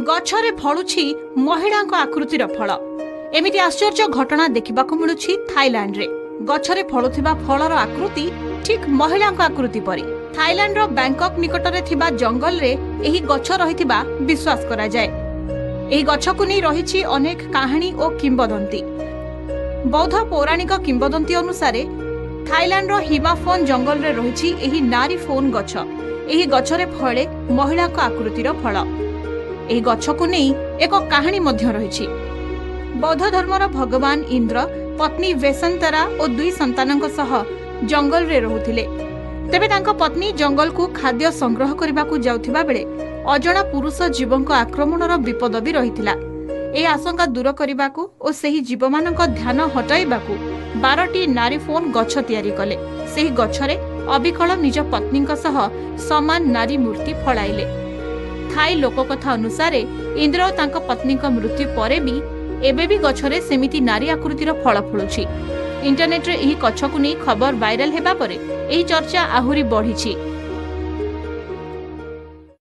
ଗଛରେ ଫଳୁଛି ମହିଳାଙ୍କ ଆକୃତିର ଫଳ। ଏମିତି ଆଶ୍ଚର୍ଯ୍ୟ ଘଟଣା ଦେଖିବାକୁ ମିଳୁଛି ଥାଇଲାଣ୍ଡରେ। ଗଛରେ ଫଳୁଥିବା ଫଳର ଆକୃତି ଠିକ୍ ମହିଳାଙ୍କ ଆକୃତି ପରି। ଥାଇଲାଣ୍ଡର ବ୍ୟାଙ୍କକ୍ ନିକଟରେ ଥିବା ଜଙ୍ଗଲରେ ଏହି ଗଛ ରହିଥିବା ବିଶ୍ୱାସ କରାଯାଏ। ଏହି ଗଛକୁ ନେଇ ରହିଛି ଅନେକ କାହାଣୀ ଓ କିମ୍ବଦନ୍ତୀ। ବୌଦ୍ଧ ପୌରାଣିକ କିମ୍ବଦନ୍ତୀ ଅନୁସାରେ ଥାଇଲାଣ୍ଡର ହିମାଫୋନ୍ ଜଙ୍ଗଲରେ ରହିଛି ଏହି ନାରୀ ଫୋନ୍ ଗଛ। ଏହି ଗଛରେ ଫଳେ ମହିଳାଙ୍କ ଆକୃତିର ଫଳ। ଏହି ଗଛକୁ ନେଇ ଏକ କାହାଣୀ ମଧ୍ୟ ରହିଛି। ବୌଦ୍ଧ ଧର୍ମର ଭଗବାନ ଇନ୍ଦ୍ର ପତ୍ନୀ ବେସନ୍ତରା ଓ 2 ସନ୍ତାନଙ୍କ ସହ ଜଙ୍ଗଲରେ ରହୁଥିଲେ। ତେବେ ତାଙ୍କ ପତ୍ନୀ ଜଙ୍ଗଲକୁ ଖାଦ୍ୟ ସଂଗ୍ରହ କରିବାକୁ ଯାଉଥିବା ବେଳେ ଅଜଣା ପୁରୁଷ ଜୀବଙ୍କ ଆକ୍ରମଣର ବିପଦ ବି ରହିଥିଲା। ଏହି ଆଶଙ୍କା ଦୂର କରିବାକୁ ଓ ସେହି ଜୀବମାନଙ୍କ ଧ୍ୟାନ ହଟାଇବାକୁ 12ଟି ନାରୀ ଫୋନ୍ ଗଛ ତିଆରି କଲେ। ସେହି ଗଛରେ ଅବିକଳ ନିଜ ପତ୍ନୀଙ୍କ ସହ ସମାନ ନାରୀ ମୂର୍ତ୍ତି ଫଳାଇଲେ। ଥାଇ ଲୋକକଥା ଅନୁସାରେ ଇନ୍ଦ୍ର ଓ ତାଙ୍କ ପତ୍ନୀଙ୍କ ମୃତ୍ୟୁ ପରେ ବି ଏବେ ବି ଗଛରେ ସେମିତି ନାରୀ ଆକୃତିର ଫଳ ଫଳୁଛି। ଇଣ୍ଟରନେଟ୍ରେ ଏହି ଗଛକୁ ନେଇ ଖବର ଭାଇରାଲ ହେବା ପରେ ଏହି ଚର୍ଚ୍ଚା ଆହୁରି ବଢ଼ିଛି।